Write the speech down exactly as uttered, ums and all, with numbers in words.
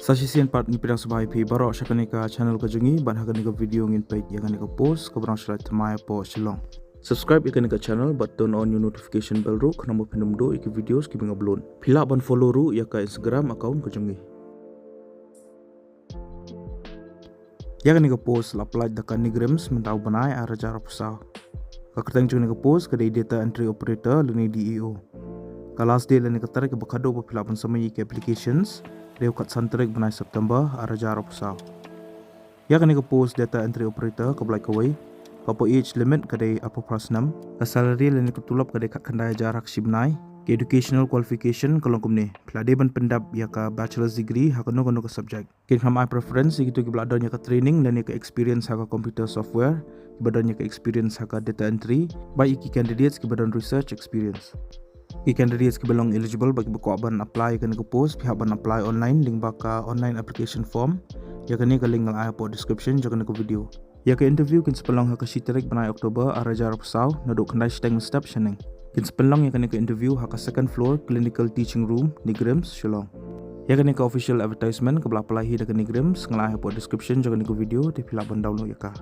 Ta shisien pat ngi pdiang sngewbha ïa phi baroh sha kane ka channel ka jong ngi, bad ha kane ka video ngin peit ïa kane ka post kaba dang shu lait thymmai hapoh Shillong. Subscribe ïa kane ka channel bad turn on ïa u notification bell ruh khnang ba phin ym duh ïa ki videos kiba nga upload. Phi lah ban follow ruh ïa ka Instagram account ka jong ngi. Ïa kane ka post la apply da ka NEIGRIHMS mynta u bnai ar hajar arphew saw. Ka kyrteng jong kane ka post ka dei data entry operator lane D E O. Ka last date lane ka tarik kaba khatduh ba phi lah ban submit ïa ki applications ka dei u khatsan tarik bnai September ar hajar arphew saw. Ïa kane ka post data entry operator kaba lait kawei, ka hapoh age limit ka dei arphew phra snem. Ka salary lane ka tulop ka dei khatkhyndai hajar ha ka shi bnai. Ka educational qualification ka long kumne: phi la dei ban pyndap ïa ka bachelor's degree ha kano kano ka subject. Kin kham ai preference ïa kito kiba la don ïa ka training lane ka experience ha ka computer software, kiba don ïa ka experience ha ka data entry, bad ïa ki candidates kiba don research experience. Ki candidates kiba long eligible bad kiba kwah ban apply ïa kane ka post, phi hap ban apply online lyngba ka online application form. Ïa kane ka link nga la ai hapoh description jong kane ka video. Ïa ka interview kin sa pynlong ha ka shi tarik bnai October ar hajar arphew saw, naduh khyndai shiteng mynstep shaneng. Kin sa pynlong ïa kane ka interview ha ka second floor clinical teaching room, NEIGRIHMS, Shillong. Ïa kane ka official advertisement kaba la apply hi da ka NEIGRIHMS nga la ai hapoh description jong kane ka video, te phi lah ban download ïa ka.